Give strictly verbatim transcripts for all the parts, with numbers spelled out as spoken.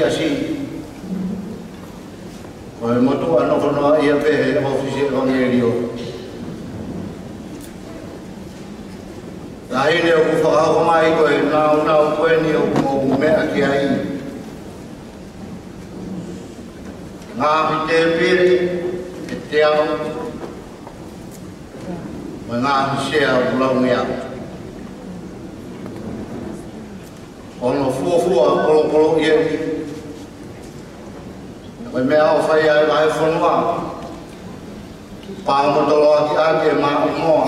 Siasi, ko e motuʻa nofo noaʻia pē he ʻōfisi ʻevangeliō. Taʻahine ʻoku fakahoko mai ko e nāunau ko eni ʻoku mou meʻa ki ai. Ngaahi tēpile ʻe teau, mo e ngaahi sea ʻoku laungeau. Ko hono fuofua kolokolo ia ni. Ko e meʻa ʻoku fai ai e vahefonua, pea mo toloaki ake maʻimoa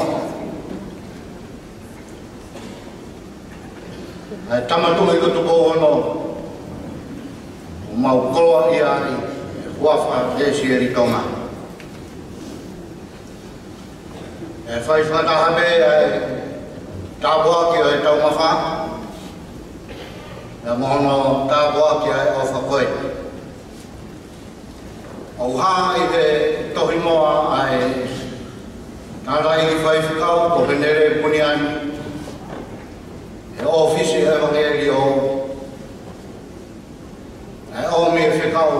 ʻa e Tama Tuʻi ko Tupou Ono, ʻoku mau koloaʻia ai he huafa ʻo e Siasi Tonga. ʻE fai fakataha pē ʻa e tāpuaki ʻo e taumafa, pea mo hono tāpuaki ʻa e ʻofa ko ē. ʻOku hā ʻi he tohi moa ʻa e tangataʻeiki faifekau ko Henele Puniani, he ʻōfisi ʻevangeliō, ʻa e ʻomi e fekau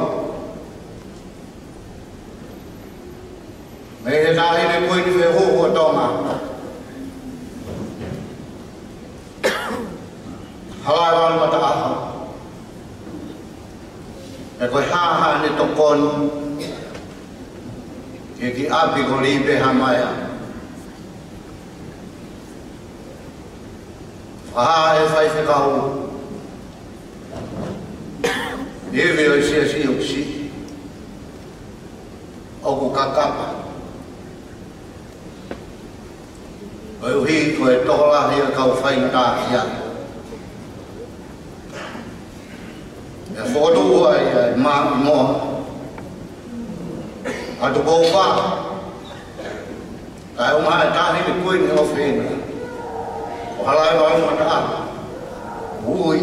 mei he Taʻahine Kuini Fehuhu ʻo Tonga, Halaevalu Mataʻaho, pea ko e hā haʻane tokoni ki he kiʻi ʻapi ko Lipehamaea. Fakahā ʻe he faifekau, ivi ʻo e siasi ʻoku siʻi, ʻoku kakapa, koeʻuhi ko e tokolahi ʻa e kau faingataʻaʻia. ʻE fokotuʻu ai ʻa e maʻimoa ʻa Tupou Vā, kae ʻumaʻā e Taʻahine Kuini ʻofeina ko Halaevalu Mataʻaho, ui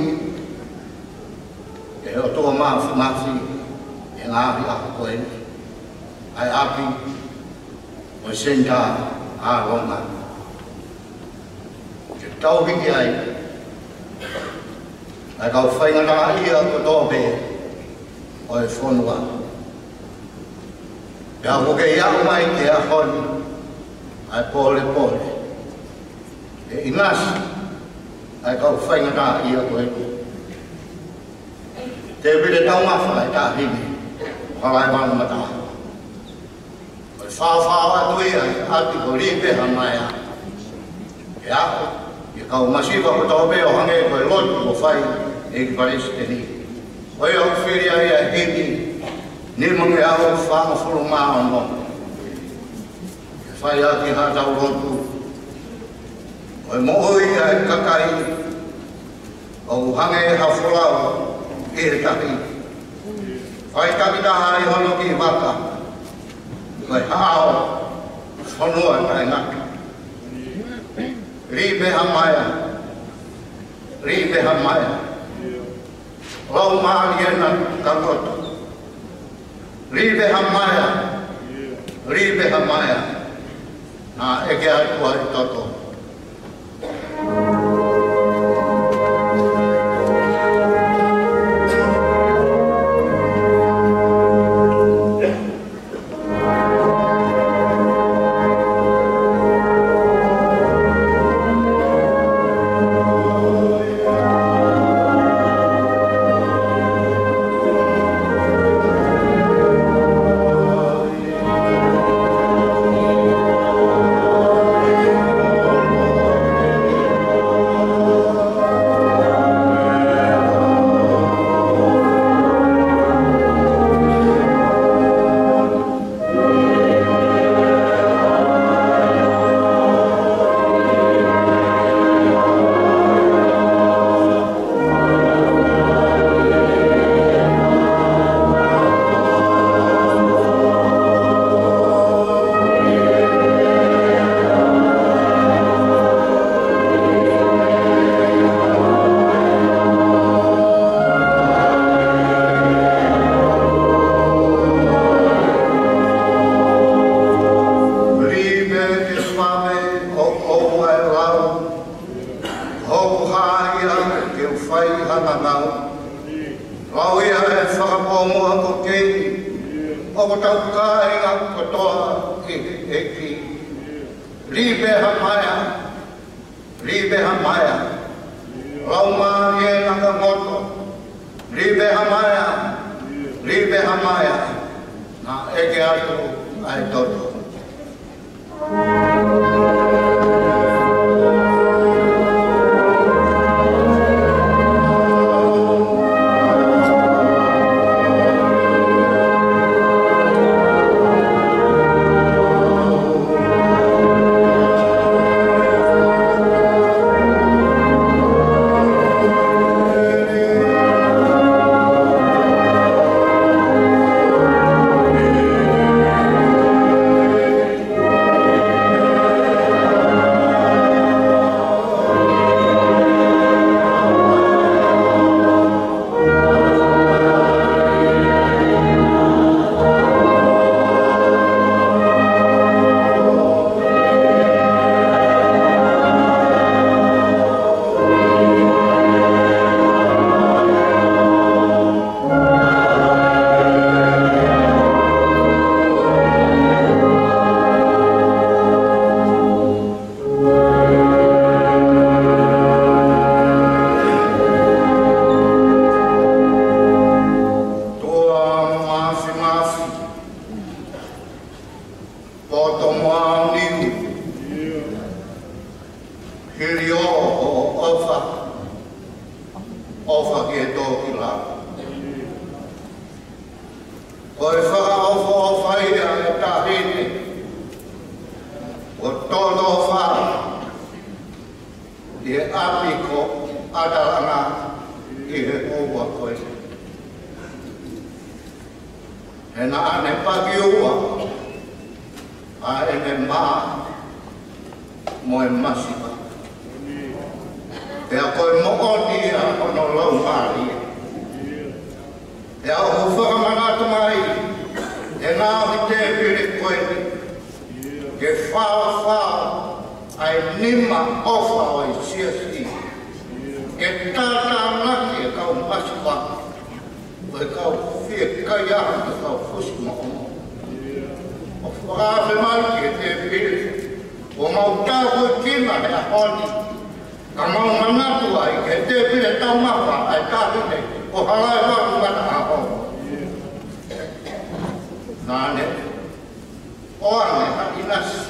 ʻe he ʻOtua Māfimafi ʻi he ngaahi ʻaho ko eni ʻa e ʻapi ʻo e Senitā ʻAlonga, ke tauhi ki ai ʻa e kau faingataʻaʻia kotoa pē ʻo e fonua. Pea ʻoku kei aʻu mai ki he ʻaho ni ʻa e pōlepole, ʻe ʻinasi ʻa e kau faingataʻaʻia ko eni. Tēpile taumafa ʻa e Taʻahine Halaevalu Mataʻaho. Ko e faʻofaʻo atu ia ʻi he ʻapi ko Lipehamaea, ʻe aʻu ki he kau masiva kotoa pē ʻo hangē ko e lotu kuo fai ʻe he ʻEiki Palesiteni. Ko ia ʻoku fili ai ʻa e himi nimangeau fāngofulu mā ono, ke fai ʻaki haʻatau lotu. Ko e moʻui ʻa e kakai ʻoku hangē ha folau ʻi he tahi, fai takitaha ʻi hono kiʻi vaka, ko e haʻao fonua taʻengata. Lipehamaea, Lipehamaea, laumālie na ka koto. Lipehamaea, Lipehamaea, naʻa ʻeke atu ʻa e toto. Fakapōmuʻa ko kei, ʻoku tau kāinga kotoa ki he ʻEiki. Lipe ha maea, lipe ha maea. Laumālie Nakamoto, lipe ha maea, lipe ha maea. Naʻe ʻeke atu ʻa e toto. Tuʻa māfimafi, poto mo aoniu, hili ʻo ʻofa, ʻofa ki he tōkilalo. Ko e fakaʻofoʻofa ia ʻa e taʻahine ʻo Tōtōfā ʻi he ʻapi ko ʻAtalanga ʻi he ʻoua ko ē. He naʻa ne pakiua ʻa ʻene mā mo e masiva. Pea ko e moʻoni ia hono laumālie. Pea ʻoku fakamanatu mai ʻe he ngaahi tēpile ko eni ke faofao ʻa e nima ʻofa ʻo e siasi, ke tātānaki e kau masiva, ko e kau fiekaia, ko e kau fusi moʻomoʻo. ʻOku fakaafe mai ki he tēpile, ʻoku mau tāpuekina he ʻaho ni, ka mau manatu ai ki he tēpile taumafa ʻa e taʻahine ko Halaevalu Mataʻaho. Naʻa ne ʻoange ha ʻinasi,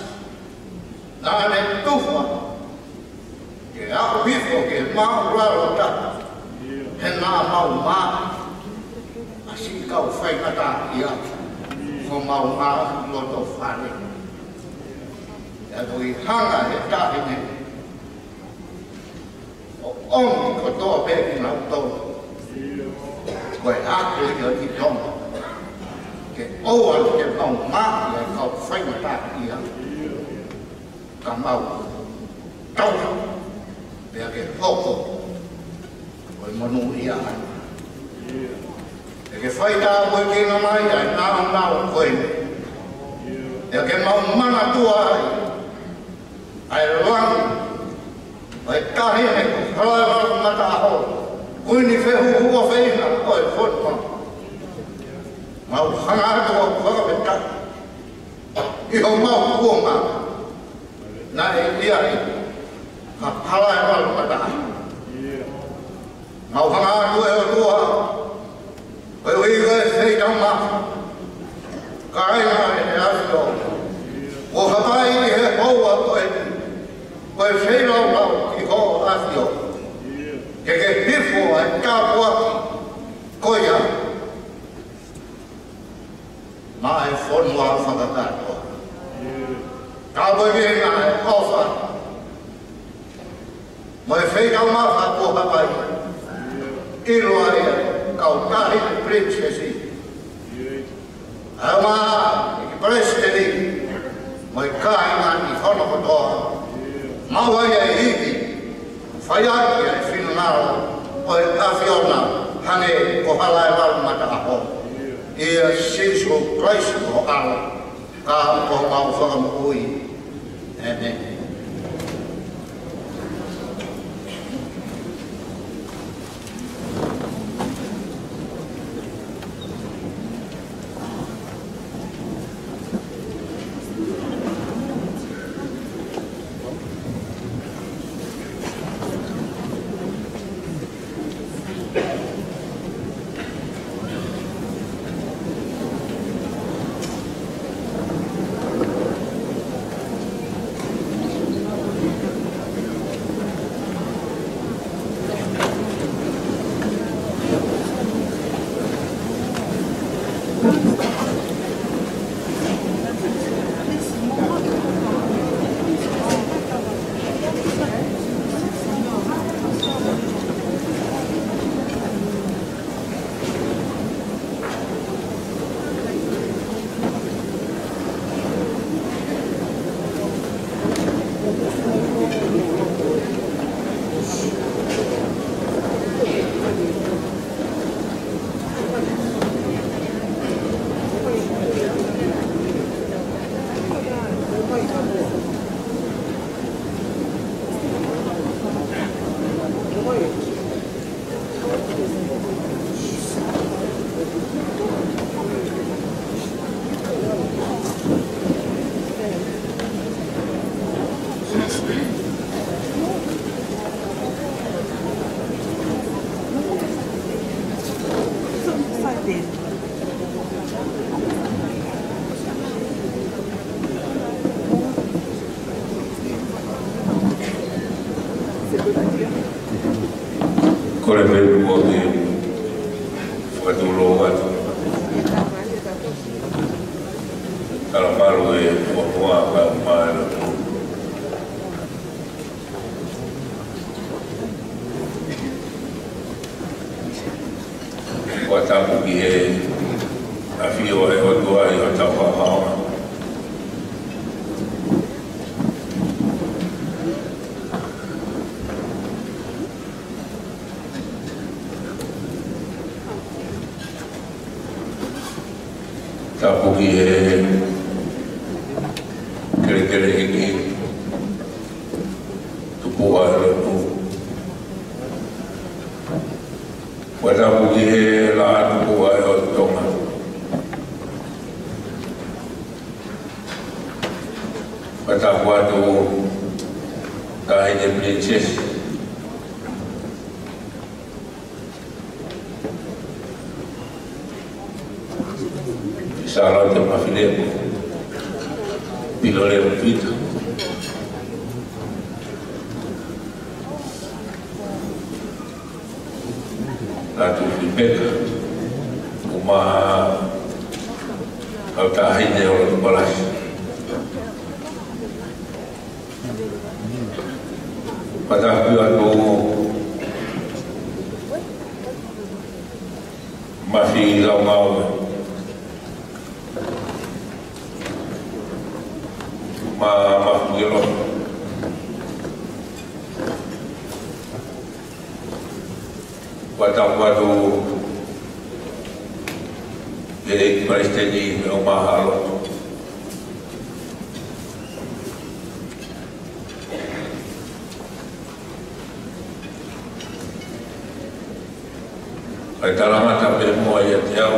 naʻa ne tufa ke aʻu hifo ki he māʻulalo taha, he naʻa mau maʻu ʻa siʻi kau faingataʻaʻia ʻo homau ngaahi lotofale. Pea toki hanga ʻe he taʻahine ʻo ʻomi kotoa pē kinautolu ko e ako ia ʻi Tonga, ke ʻoua te mau maʻu ʻa e kau faingataʻaʻia, ka mau tauhi pea ke hoko ko e monūʻia ʻana. Pea ke faitāpuekina mai ʻa e nāunau ko eni, pea ke mau manatua ai ʻa e langi ʻo e taʻahine ko Halaevalu Mataʻaho, kuini fehuhu ʻofeina ʻo e fonua. Mau hanga atu ʻo fakafetaʻi ʻi homau kuonga naʻe ʻi ai ʻa Halaevalu Mataʻaho. Mau hanga atu, ʻe ʻOtua, koeʻuhi ko e feitaumafa, kāinga ʻEne ʻAfio, ʻoku hapai ʻi he houa ko eni, ko e feilaulau ki Hoʻo ʻAfio, ke ke hifo ʻa e tāpuaki ko ia maʻa e fonua fakakātoa. Tāpuekina ʻa e ʻofa mo e feitaumafa kuo hapai, ʻiloa ia kau taʻahine pilinisesi, ʻa e ʻEiki Palesiteni mo e kāinga ni hono kotoa, maʻu ai ʻa e ivi, fai ʻaki ʻa e finangalo ʻo e ʻAfiona, hangē ko Halaevalu Mataʻaho. ʻIa Sīsū Kalaisi ko ho ʻAlo, ka ko homau Fakamoʻui. ʻĒmeni. Kole pē ʻoku ou fakatulou atu. Tala malu e fonua ka mai lo. Ua tapu ki he ʻafio ʻa e ʻOtua ʻi hotau haʻohaʻo. Tapu ki he kelekele ʻEiki, tupuʻa ʻo e lotu. Ua tapu ki he Laʻā Tupuʻa ʻo Tonga. Ua tapu atu Taʻahine Princess. Sālote Mafileʻo, Piloleʻo Pita, Lātū Fipeka, ʻumaʻā ʻa e Taʻahine ʻo Lotu Palasi. Ua tapu atu Mafi Laungau, ma Mafi Ngelo. Ua tapu atu ʻEiki Palesiteni ʻo e ʻUmaʻā Lotu. ʻA e talangata pē mo ia te au.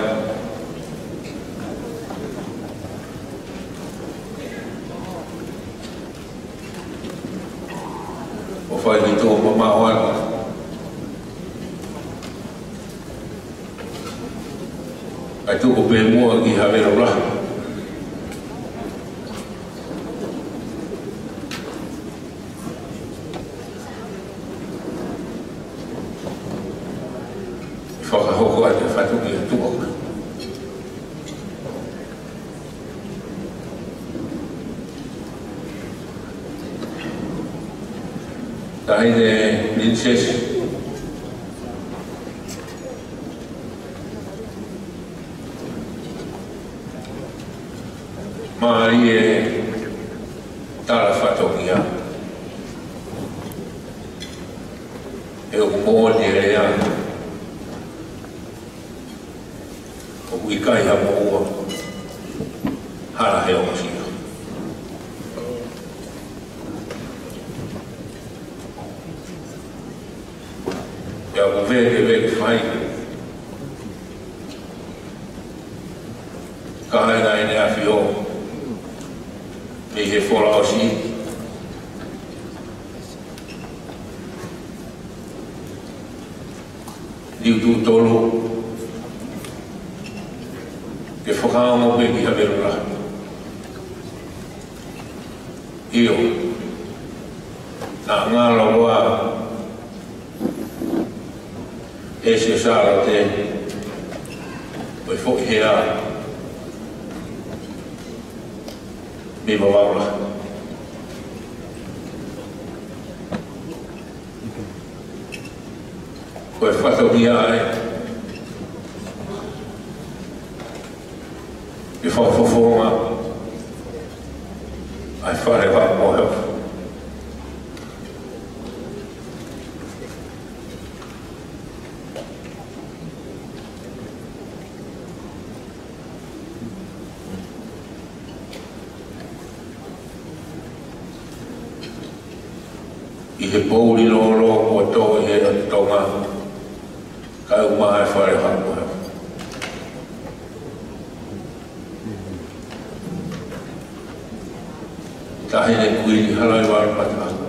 ʻO fai ki tō mamaʻo atu. ʻA e tuku pē muʻa ki Havelu Lahi. Fakahoko atu e fatongia tuʻa. Taʻahine Princess. Mālie e tala fatongia. ʻE ʻoku moʻoni e lea, ʻoku ʻikai ha moʻua hala he ʻosi. ʻE ʻoku vekeveke fai. Ka ʻi ai ʻene ʻafio mei he fola ʻosi, liu tuʻu tolu ke fakaongo pē ki Havelu Lahi. ʻIo, naʻa ngalo ua ʻe Sio Sālote mo e foʻi hea mei Vavaʻu Lahi. Ko e fatongia ē, ʻe fakafofonga ʻa e Fale ʻo Haʻa Moheofo. ʻI he poʻuli lōlō kuo tō ʻi he ʻOtu Tonga, kae ʻumaʻā e Fale ʻo Haʻa Moheofo. Taʻahine Kuini Halaevalu Mataʻaho.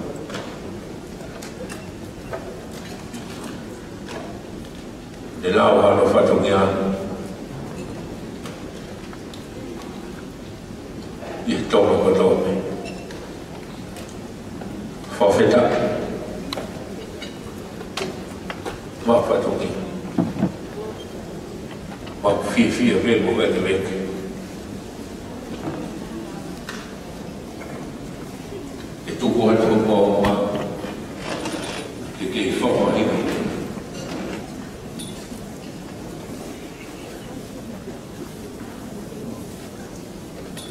Ne lau hano fatongia Mau fiefia pē mo vēkeveke. ʻE tuku atu hoʻomou ʻofa ke kei fakamahino.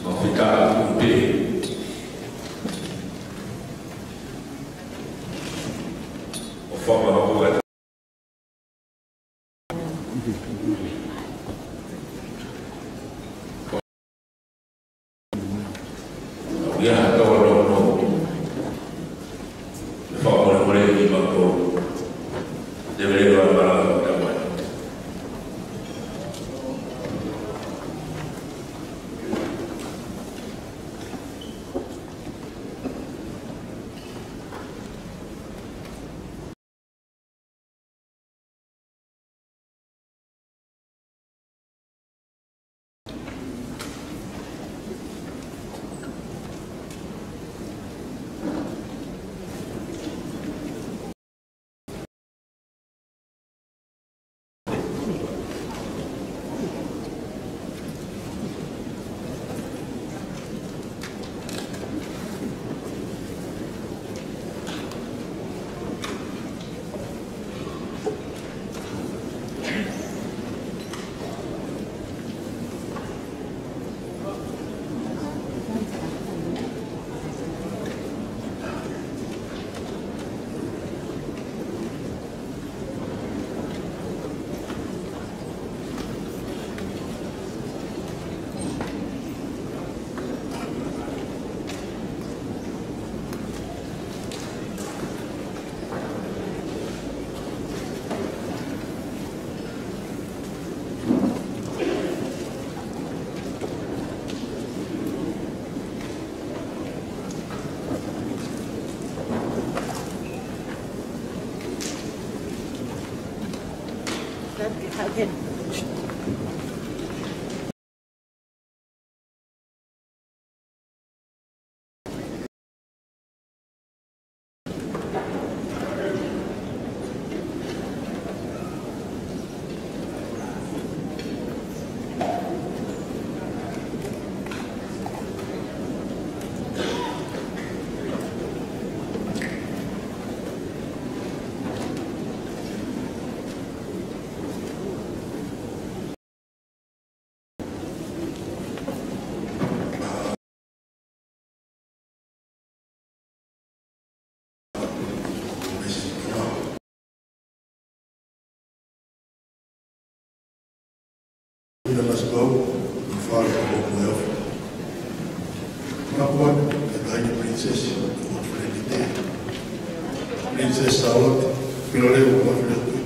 Mau fetaʻi pē ʻo fakamahino atu. ʻIa, tau ʻalu ʻo fakamolemole kimautolu. Leveleva ʻa e malanga ʻo e tamai. Ina masikau, ʻi fale ʻo Moheofo. Tapu atu ki he Taʻahine Princess, ʻo Fredite. Princess Charlotte, Pilaleu, ʻo Fredite.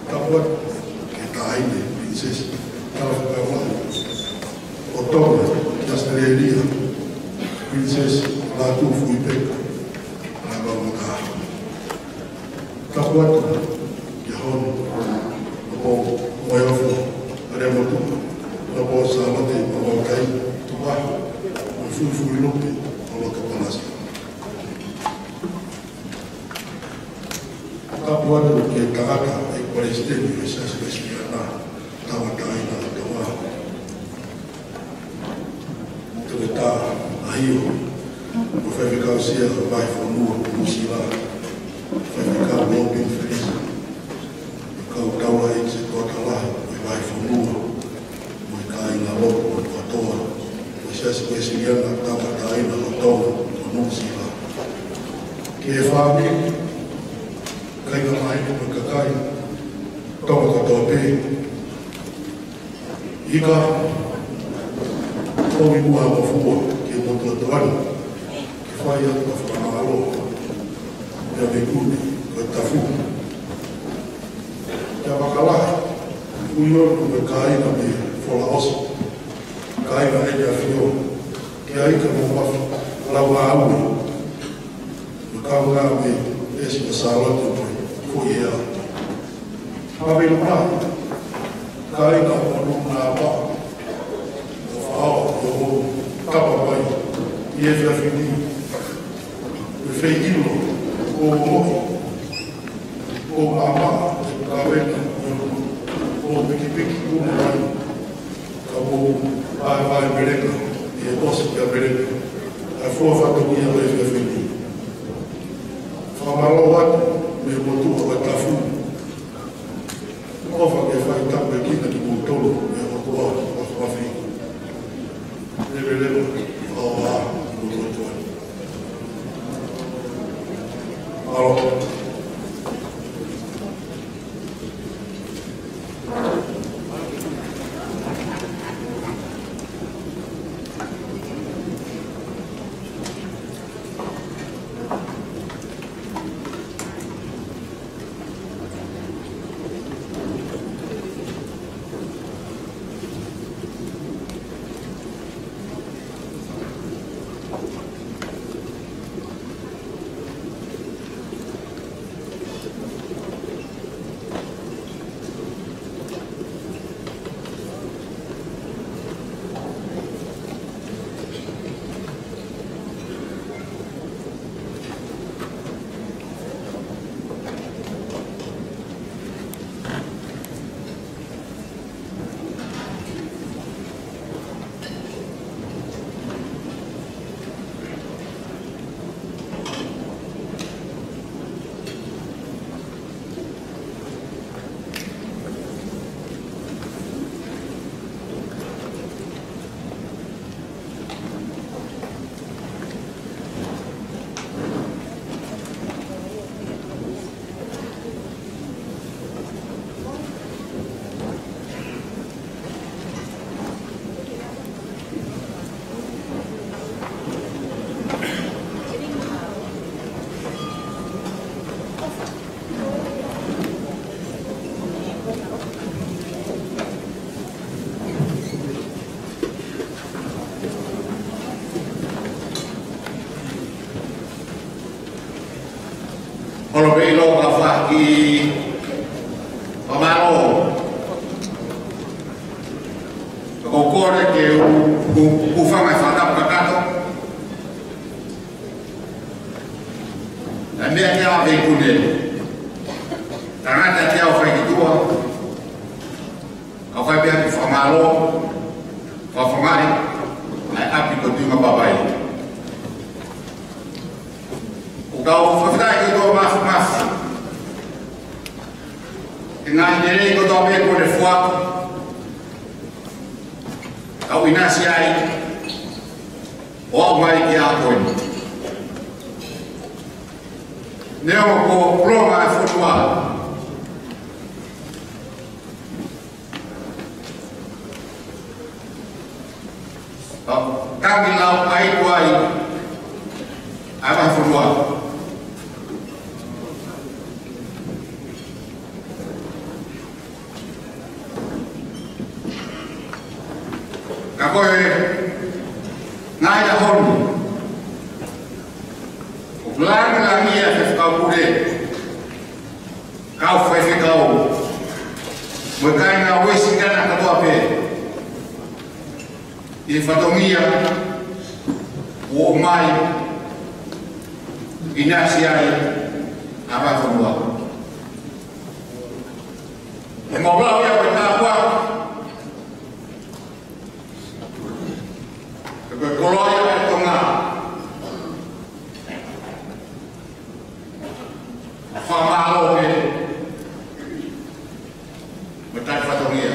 Tapu atu ki he Taʻahine Princess Talafekauvaʻu ʻo Tonga ki ʻAositelēlia, Princess Lātūfuipeka Lāmau Mataha. Tapu atu kia Hon. Nōpō Moheofo Aleamotuʻa, Nōpō Sālote Mamaokai Tuʻaho, mo e Fuifui Lupe ʻo Loto Palasi. Tapu atu ki he tangata ʻi he Palesiteni ʻo e Siasi Uēsiliana Tauʻatāina ʻo Tonga, Toketā ʻAhio, mo e Faifekau Sea ʻo e Vahefonua ʻo Nuʻusila, Faifekau Lopin Felisa, kau taulaʻeiki ʻo e Toketā Lahi ʻo e Vahefonua, mo e kāinga lotu kotoa ʻo e Siasi Uēsiliana Tauʻatāina ʻo Tonga ʻo Nuʻusila. Ki he fāmili, kāinga, māhina mo e kakai Tonga kotoa pē. ʻIkai, ʻoku ou ʻi muʻa mo fua ki he motuʻa tuʻa ni, ke fai atu ʻa e fakamālō, pea mei Kune, ko e Tafu, kia Vakalahi, Fuiolo mo e kāinga mei Folaʻosi, kāinga ʻEne ʻAfio, kia Ika mo Mafi Lauaue, mo e kaungā mei ʻEsi mo Sālote mo e Foʻi Hea. Pea mei Lapaha, kāinga ʻo Nuʻunāvā, ʻo Faʻao, ʻo Tapa mai ʻi he efiafi ni, mo e feiʻilo, ʻo moʻi, ʻo māmā, ʻo kavena, ʻo pikipiki, ʻo mai, Vahevahe Meleka, ʻi he ʻosi kia Meleka ʻa e fua fatongia ʻo e efiafi ni. Fakamālō atu mei he motuʻa ʻo e Tafu. ʻOfa ke fai tapu ʻe kina kimoutolu ʻe he ʻOtua ʻo e Fakafi. Leveleva ʻo a motuʻa tuai. Mālō. Holo pē ʻilo ka faki fakamālō. Ko e kole ke u, u, u fanga e fakatapu kakato. ʻA e meʻa ke ʻave i kune. Tangata ke au fai ki tuʻa. Kau fai pē ʻa e fakamālō, fakafofongaʻi ʻa e ʻapi ko Tuʻinga Papai. ʻOku ou fakafetaʻi kotoa mafimafi ki he ngaahi lelei kotoa pē kuo ne foaki, kau ʻinasi ai ʻo aʻu mai ki he ʻaho ko eni. Neongo ko e pulonga e fonua, ʻo tangi lau ai tuai ʻa e vahefonua. Ka ko e ngaahi ʻaho ni, ʻoku langilangiʻia e faifekau pule, kau faifekau, mo e kāinga Uēsiliana kātoa pē, ʻi he fatongia ʻoku ʻomai ʻinasi ai ʻa e vahefonua. He mau lau ia ko e tāpuaki, he ko e koloa ia ʻo Tonga. Fakamālō pē mo e tali fatongia.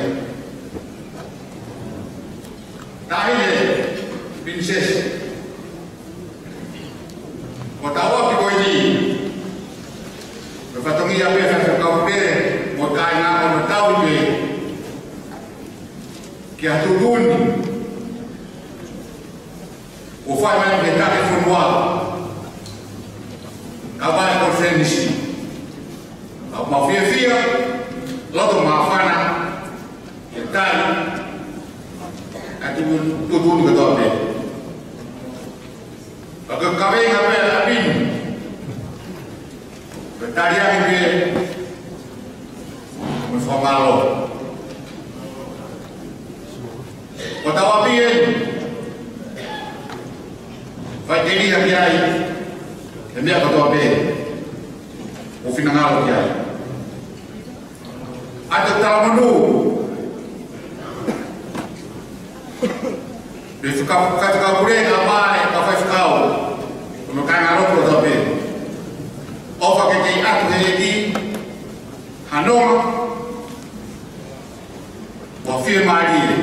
Taʻahine Pilinisesi, ko e tauʻapi ko eni, ko e fatongia pē ʻa e faifekau pule mo e kāinga, ʻo tauʻi pē ki ha tuʻutuʻuni kuo fai mai ʻe he Taki Fonua, kau ai e konifelenisi. ʻOku mau fiefia, loto māfana ke tali ʻa e tuʻutuʻuni kotoa pē. Pea ko e kaveinga pē ʻa e ʻapi ni, ko e tali ange pē mo e fakamālō. Ko hotau ʻapi eni, faʻiteliha ki ai e meʻa kotoa pē ʻoku finangalo ki ai. ʻA e talamonū, Ke fika-, fika-, fakapuleʻi mai ʻa e kau faifekau, ko e kāingalotu ʻo Taupe. ʻOfa ke kei ʻatu he ʻEiki ha nonga ʻo e fiemālie.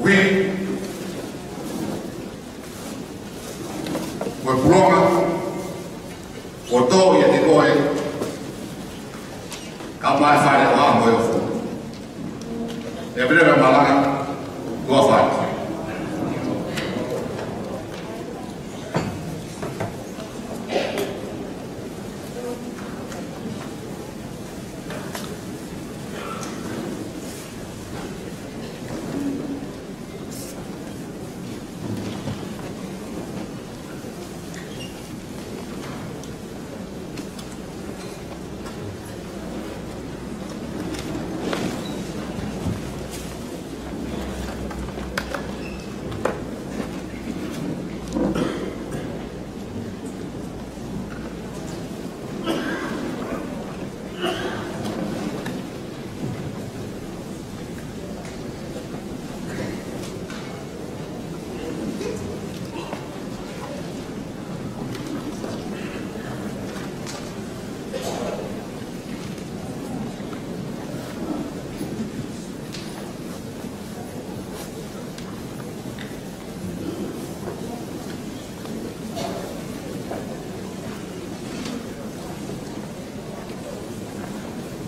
Ui, ko e pulonga ʻoku tō ʻiate koe, ka mai fale ʻo amo e ofo. ʻE pele ra malanga, ʻofa atu.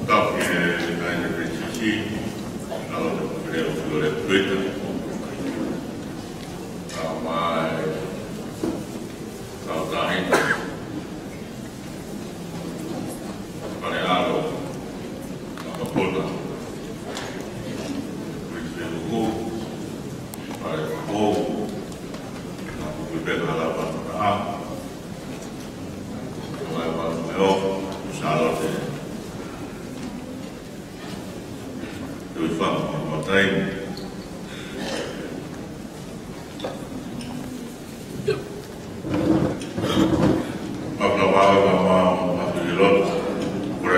Tau ki he United Nations, ʻa e Lord of the Lord Twitter. Tau mai, tau tahi. Pale alo, Makapuna. Kuiseluku, pale kapou, na kuipeka la pata a. Kau ai pale meo, Salote. Tui fanga matai. Papa Lau, Papa Lau, Papa Lau, Papa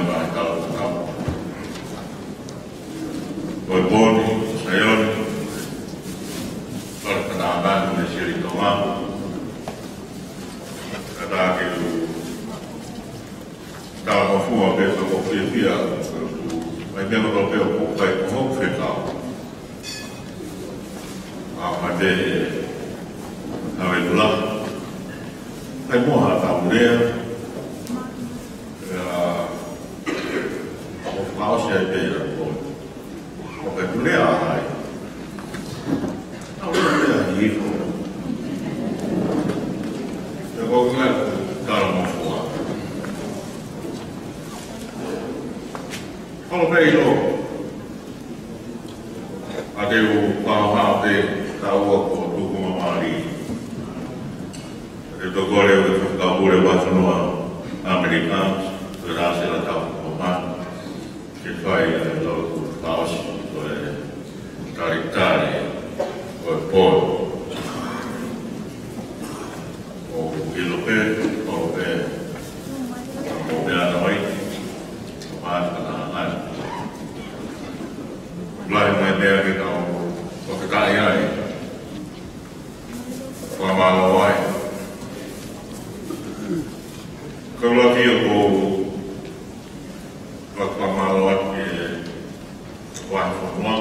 Lau, Papa Lau. Ko e pōni, Saione, Papa Lau, Papa Lau, Sili Tonga. Ka tā ke u Talangofua pē ko e fiefia, mai mea kotoa pē ʻoku fai ko hoku fekau. ʻA mai pē ʻa e lula. Kai moha tau lea. ʻIa, ʻo fakaʻosi ai pē ʻa ko. ʻOku ke lea ai. ʻOku ke lea ai. ʻE ko e ngaahi Talangofua. Kolo pē ʻilo. ʻA te u pāha pē taua ko Tuku Mamali. ʻE tokole ʻo e Faifekau Pule Vāhenga ʻAmelika, ko Rasela Tauʻatāina. Ke fai ʻa e lau fakaʻosi ko e talitali ʻo e pō. ʻOku ʻilo pē, ʻoku pē, ʻoku pē ana mai, ʻo mai ka na ngai. Lahi mai mea ke tau fakataʻi ai. Fakamālō ai. Kaulaki ʻoku ou fakamālō atu ki he Vahefonua,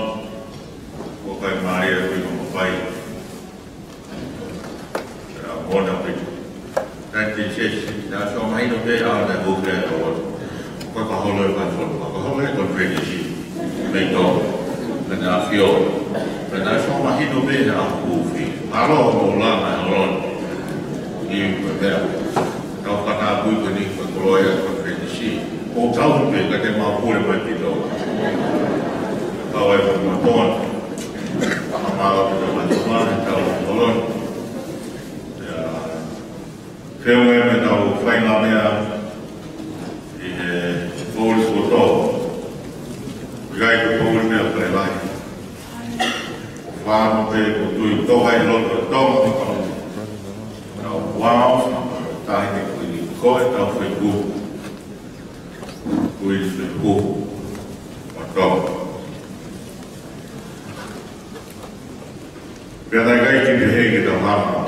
ʻoku ʻikai mālie ʻa e kui no mafai. ʻA, mona pē. Thank you, sis. Naʻe ʻosi mahino pē ʻa e hū pē ʻa e ʻOtua. Ka ka holo e Vahefonua, ka holo e conference. Mei tō. Pea naʻe ʻafio. Pea naʻe ʻosi mahino pē ʻa e hū pē. Mālō hoʻomou langa ʻa e holo ni. ʻI he meʻa. Tau fakatapu ko eni ko e koloa ʻa e conference. ʻOku tau pē ka te mau pule mai ki tō. Tau ai ko e matoa. Fakamālō ki he Vahefonua, tau holo. ʻIa, feʻunga mei heʻetau fai ngaahi meʻa ʻi he pouli kuo tō. ʻIkai ko e pouli meʻa fale lahi. ʻOku fānau pē ʻoku tui toka ʻi loto ʻo Tonga mo Tonga. Tau uao, tahi ne kui ni ko e tau fai ku. Kui ni fai ku. Mo Tonga. Pea naʻe ʻikai ke pehē ke tau hanga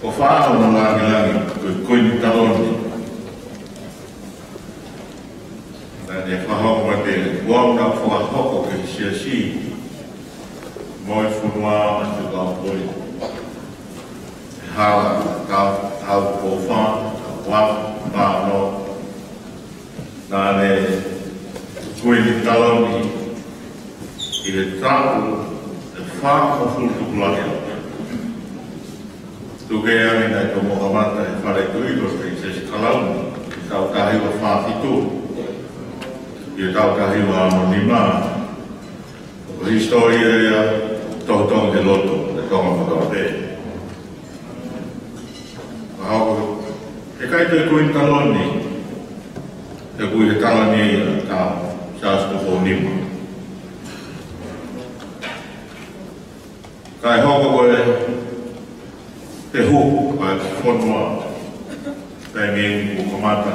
ʻo fai ha lāngilangi ko e Kuini Taloni. Naʻá ne fakahoko mai pē ʻoku ne fakahoko ki he siasi mo e fonua ʻa e Fekau Poli. He hala ʻe taha, taha kofā, taha ua, taha ono. Naʻe Kuini Taloni ʻi he taʻu ʻe fāngofulu tupulaki. Tuku kehe ange naʻe tomuʻa kamata ʻi he fale tuʻi ko Princess Crown, ʻi he taʻu taha hiva fā fitu, ʻi he taʻu taha hiva ono nima. Ko e hisitōlia ia, tohutohu ki he lotu ʻo Tonga kotoa pē. Ka hoko, ʻe ʻikai toe Kuini Taloni, ʻe Kuini Taloni ia ʻa Siaosi Tupou Nima. Kae hoko ko e, te hu, ko e fonua, taimi ni kuo kamata,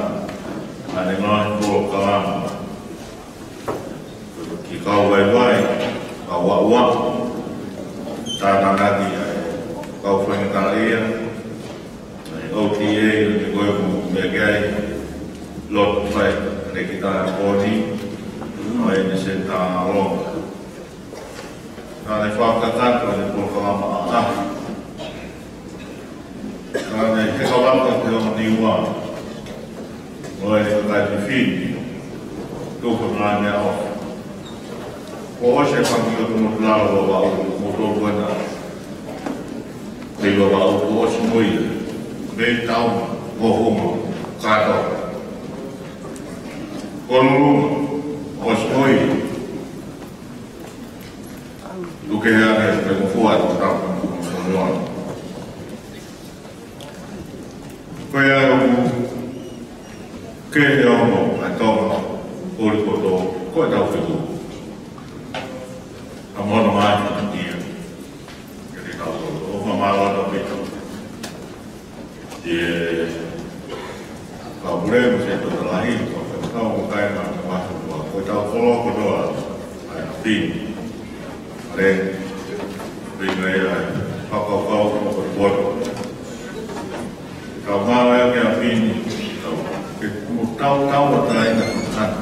ʻa ʻene ngaahi polokalama. Ki he kau vaivai, kau ʻuʻua, tānaki ʻa e kau faingataʻaʻia, ʻa e O T A, ʻa e ko e mo meʻa ki ai, lotu fai, ʻa e ki tā poni, ʻa e ne sen tā alo. Naʻá ne fakakakato ʻene polokalama ʻaʻahi. Naʻá ne heka vaka ki he ongo Niua. ʻO e kakai fefine. Tuku ngā meʻaʻofa. Kuo ʻosi e fanga kiʻi ʻotu motu lalo Vavaʻu, mo tolu ena. Pei Vavaʻu, kuo ʻosi mo ia. Mei Tauma, mo Huma, kātoa. Honolulu, ʻosi mo ia. Tuku kehe ange, pea mo fua, ʻo tau, mo fua. Ko ia ʻoku kehe ongo ʻa e Tonga, Poli kotoa, ko e tau fitu. ʻA mono mai, ia. Ke te tau kotoa, ʻofa mālō ʻaupito. ʻI he kau pule mo e Setuata Lahi, ko e kau mo kāinga mo e fonua, ko e tau kolo kotoa, ʻa e ʻapi ni. ʻA e, pea ʻi ai ʻa e fakakaukau mo e poto. Tau mālō ia ki he ʻapi ni, tau, ke mo tau tau ʻa taina kakana.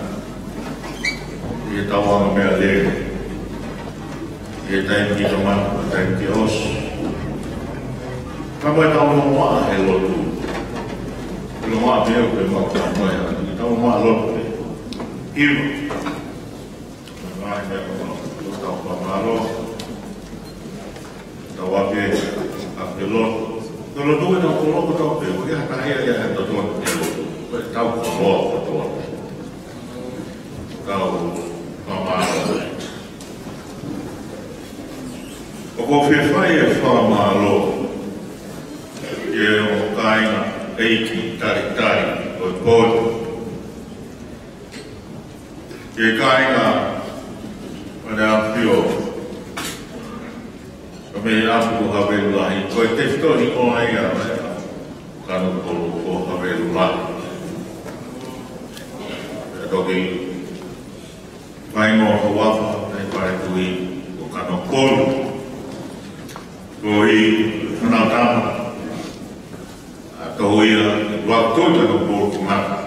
ʻI he tau anga meʻalele. ʻI he taimi ke kamata, taimi ke ʻosi. Ka ko e tau longoaʻa he lotu. Longoaʻa pē ʻoku ke mau tau mai ʻa, ke tau longoaʻa lotu pē. Hiva. Ngaahi meʻa ko ē, tau fakamālō. Tau ake, ake lotu. Ko e lotu ʻe tau kolo kotoa pē, ʻoku ʻikai ha taha ia ia he totonu ke lotu. Ko e tau kolo kotoa pē. Tau fakamālō. ʻOku ou fie fai e fakamālō ki he ongo kāinga ʻeiki talitali ʻo e pō ni. Ki he kāinga ʻAneafiofio, ka mei he ʻapi ko Havelu Lahi, ko e tefitoʻi ʻoku ʻi ai ʻa e Kanokupolu ko Havelu Lahi. Pea toki fai mo e huafa ʻa e fale tuʻi ko Kanokupolu. Ko e fānau tama, ʻa, tohu ia, ʻi he ʻuluaki tuʻi Kanokupolu ko Ngata.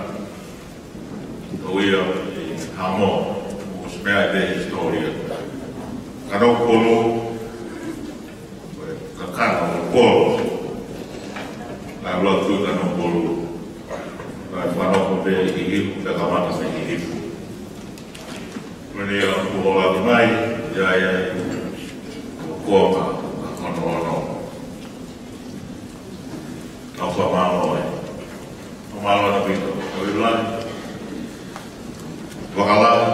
Tohu ia ʻi Haʻamoa, ʻoku ʻosi meʻa ʻi he hisitōlia. Kanokupolu, ko e kakano ʻo Polo. ʻA e ʻuluaki tuʻi Kanokupolu. ʻA e fanongo pē ʻi Hihifo, pea kamata mei Hihifo. Ko eni ia kuo ʻoatu mai, ia ia, ʻo Kuonga, ʻa hono ono. Tau fakamālō ai. Fakamālō ʻaupito. Ko e lahi. Vakalahi.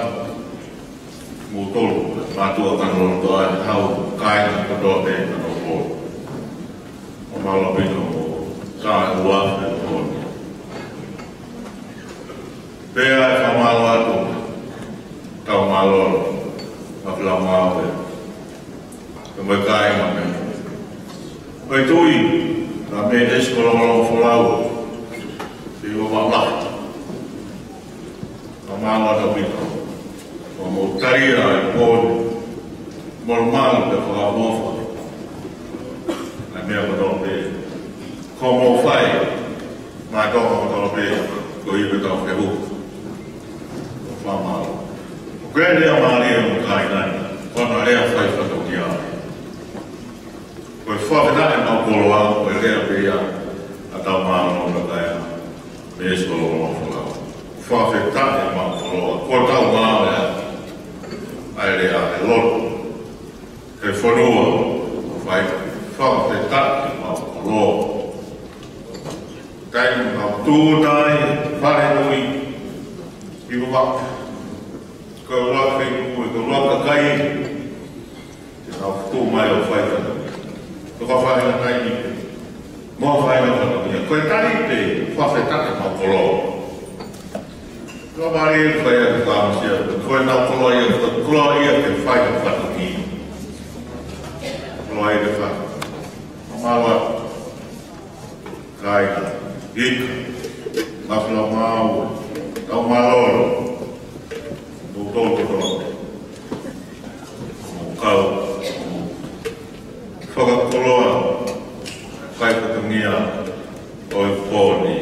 Mou tolu. Mātuʻa Kanokupolu ai. Hau kāinga kotoa pē Kanokupolu. Fakamālō ʻaupito mo e uafe ko eni. Pea ʻe fakamālō atu. Tau mālōlō. Māfila māue. Ko e kāinga mei. Ko e tuʻi, ka mei ʻEsi Kolongolongo Folau. Te ua mama. Ka mālō ʻaupito. Ko hoʻomou tali ʻa e pō ni. Molumalu pea fakaʻofoʻofa ʻa e meʻa kotoa pē kuo mou fai maʻa Tonga kotoa pē, koeʻuhi ko ʻetau fehuhu. Fakamālō. Ko e lea mālie ʻo e kāinga ni, ko ʻena lea fai fatongia. Ko e fakafetaʻi maʻu koloa, ko e lea pē ia ʻa e tau mālō ʻo e kakai ʻa Mesi Koloa Folau. Fakafetaʻi maʻu koloa, ko ʻetau mālō ia. ʻA e lea ʻa e lotu. He fonua, fai fakafetaʻi maʻu koloa. Taimi ʻoku tau tūʻuta ai, fale nui, ʻi ko vaka. Ko e ʻuluaki feituʻu, ko e ʻuluaki kakai, te nau tuʻu mai ʻo fai fatongia. Toka fai na taimi, mo fai na fatongia. Ko e tali pē, fakafetaʻi maʻu koloa. Ko e mālie fai ʻa e fakamosia, ko ʻenau koloa ia, ko e koloa ia ke fai ha fatongia. Koloa ia ke fai. Mālō. Kāinga, ika, mafula mau, tau mālōlō, mou tau kotoa, mou kau, mou fakakoloa, fai fatongia ʻo e pō ni.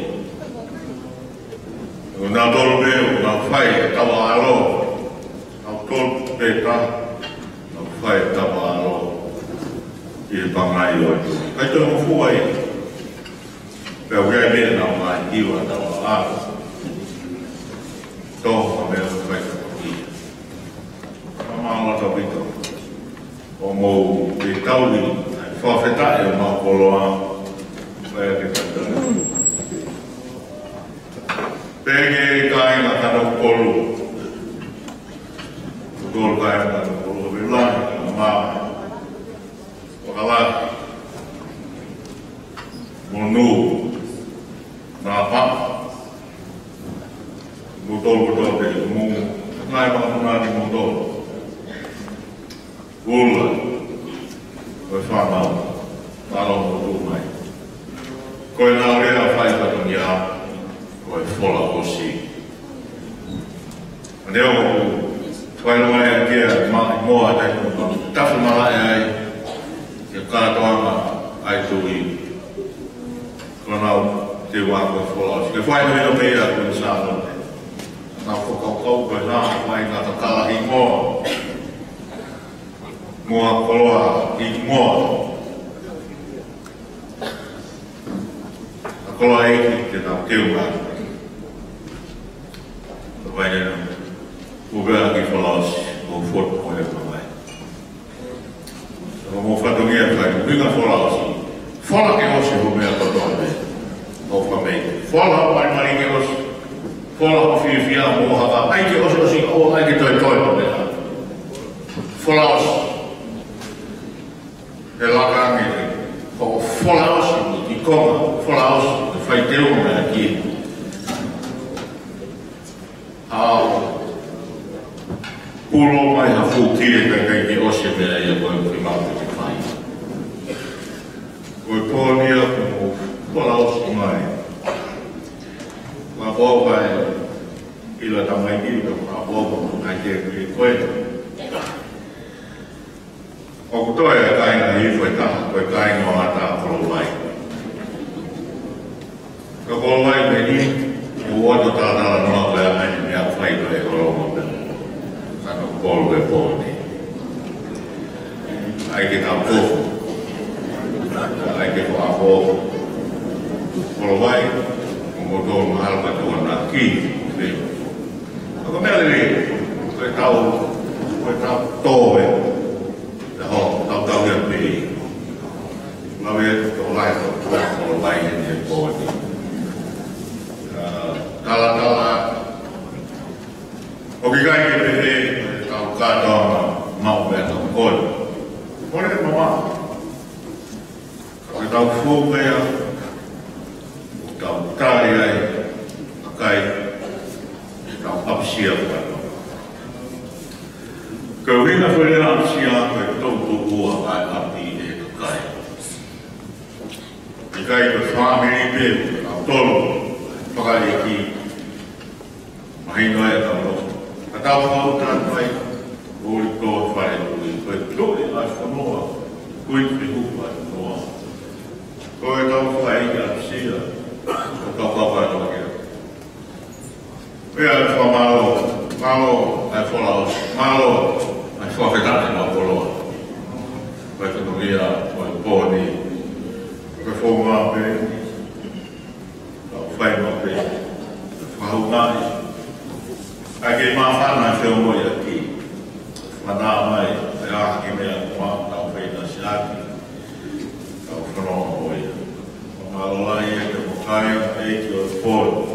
ʻOku nau tolu pē, ʻoku nau fai, tau ʻalo, tau tolu pē tā, nau fai, tau ʻalo, ʻi he pangai ʻo e tui. Kai tau mo fua ia. Pea ʻoku ʻi ai meʻa naʻa nau hiva tau ʻalo. Tō ha meʻa fai ka ko ia. Ka mālō ʻaupito. ʻOku mou tauhi, fakafetaʻi ʻa e maʻu koloa. Fai ake tau. Pea ki he kāinga Kanokupolu. Kolo kāinga Kanokupolu, ka me lahi, ka mā. Fakalahi, Monu, Napa, Motolo, Motolo, Monu, Nai, Manu, Nani, Motolo, Ula, ko e fānau, mālō hoʻomou tuʻu mai. Ko ʻenau lea fai fatongia, ko e fola ʻosi. Neo, fai loa e kia, ma, moa, tai, tafu mala e ai, ke kātoanga ai tui. Ko ʻenau te ua ko e fola ʻosi. Ke fai no ino pē ia ko e sāno. Nau fakaukau ko e nā, mai na kakala i moa. Moa koloa i moa. A koloa e ki te nau teu ngā. Ka vai nena. Mo pea ki fola ʻosi, mo fotu ko e ka vai. Ka mo fatongia kai, mo pika fola ʻosi. Fola ke ʻosi ho meʻa kotoa pē. Mo fa mei. Fola ho malimali ke ʻosi. Fola ho fiefia mo haka. ʻAi ke ʻosi ʻosi, ʻo ʻai ke toe toe ho meʻa. Fola ʻosi. He laka ange, ko fola ʻosi, ki konga, fola ʻosi, ke fai teu mai ki. ʻAo, pulo mai ha fuʻu kile kai kai ke ʻosi meʻa ia ko e ki mau ke fai. Ko e pō ni ia ko fola ʻosi mai. Ua ko vai, ila tamai ki, ua ko vai, ua ko vai, ua ko vai. ʻOku toe e kāinga hifo e taha, ko e kāinga ʻo ʻAta Kolovai. Ko Kolovai meni, ʻo ʻoatu talatala noa ko e ʻai ni meʻa fai ko e kolomo pē. Sano kolo e pō ni. ʻAi ke tau kofu. ʻAi ke ko a kofu. Kolovai, ʻo mo tō mahalo ka tō ana ki. Ko e meʻa lelei, ko e tau, ko e tau tō e. Te ho, tau tau ia pē. Lave atu tō lai, tō tō, tō lai he te pō ni. Ā, talatala. ʻOku ʻikai ke pehē, tau kātoanga, maʻu pē tau kole. Kole mama. Ko e tau fou meʻa, tau tali ai, kakai, tau ʻapisia kua. Ko e ʻuhinga ko e ʻapisia ko e tau tuʻu ua ʻa e ʻapi e kakai. ʻIkai ko e fāmili pē, tau tolo, fakaliki, mahino e tau loto. Ka tau kau tātai, ʻo i tō fale tui, ko e tui Fakamālō, mālō ʻa e folau, mālō ʻa e fakafetaʻi mo e koloa. Ko e fatongia ʻo e pō ni, ko e founga pē, tau fai maʻu pē, fakahū mai, ʻa e kei māfana ʻa e feongoʻiʻaki. Fana mai, ʻa e ʻaho ki he meʻa ko ē, tau fai na siaki, tau fanongo mo ia. Mālō lahi ʻEiki mo kai, ʻEiki ʻo e pō ni.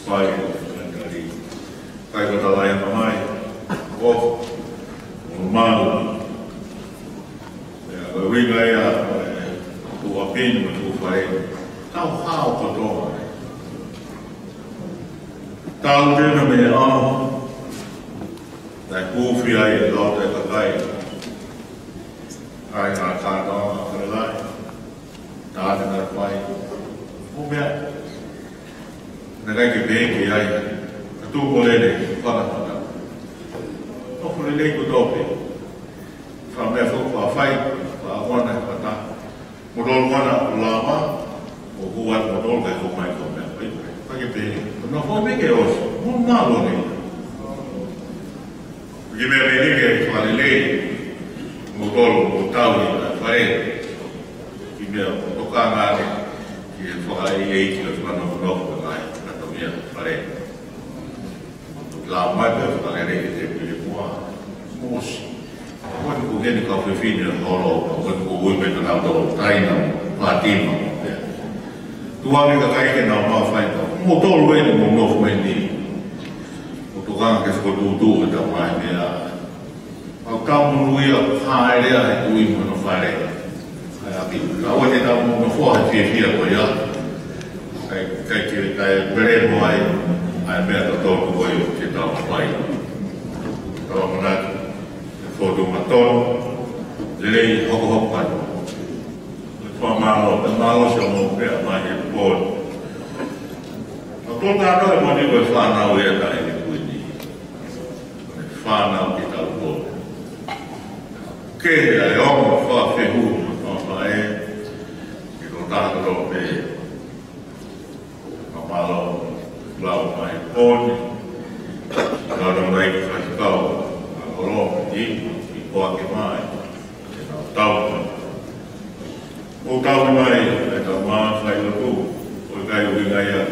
Fai, fai kali. Kai ko talaia mai. ʻO, ʻo malu. ʻIo, ko e ʻuhinga ia, ʻo e tuʻuapini mo e tuʻu fale. Tau hao kotoa. Tau tena me a. Tau kūfia ai, lau te kakai. Ai, ngā kātoa, ngā fale lai. Tā te ngā fai. Mo meʻa. Naʻe ʻikai ke pehē ki ai. Ka tuʻu ko lele, fana fana. Nofo lelei kotoa pē. Fai meʻa fo, fai, fai, fai, fai, fai. Mo tolu mana ʻo lava, ʻo hua mo tolu kai ko mai ko meʻa. Fai, fai, fai ke pehē. Ko nofo meʻa ke ʻosi. Mo mālō nei. Ki meʻa meʻa ke fakalelei, mo tolu, mo tau i ka fale. Ki meʻa mo tokanga ake, ki he fakaʻeiʻeiki ʻo e fakanofonofo ʻa e ngaahi fatongia fale. Lau mai pē fakalelei ki he tēpile muʻa, mo ʻosi. Ko eni ko eni kau fefine holo, ko eni ko ui mai ka nau tau taina, pātima, pea. Tuʻa ni kakai ke nau mafai tau. Mo tolu eni mo nofo mai ni. Mo tokanga ke fokotuʻutuʻu e tau ngaahi meʻa. Mau tau monūʻia, hāʻele ʻa e tuʻi mo hono fale. ʻAi ʻapi. Ka ʻoua te tau monū foha he fiefia ko ia. Kai, kai ke, kai pele mo ai, ʻa e meʻa totonu ko ia ke tau fai. Tau amanaki, e fotu matonu, lelei hokohoko atu. Fakamālō, fakamālō siʻa mo pea mai he pō ni. Ko e tō tātou e moni ko e fānau ia taʻahine kuini. Fānau ke tau tō. Ke ʻai ʻo mo fakafehuhu mo faʻē. Ke tō tātou pē. Fakamālō, lau mai pō ni. Lau mai ki faikau. Ka kolo, i, i koa ke mai. Ke tau tau. ʻO tau mai, ʻe tau mā fai lotu, ʻo ʻikai ʻuhinga ia,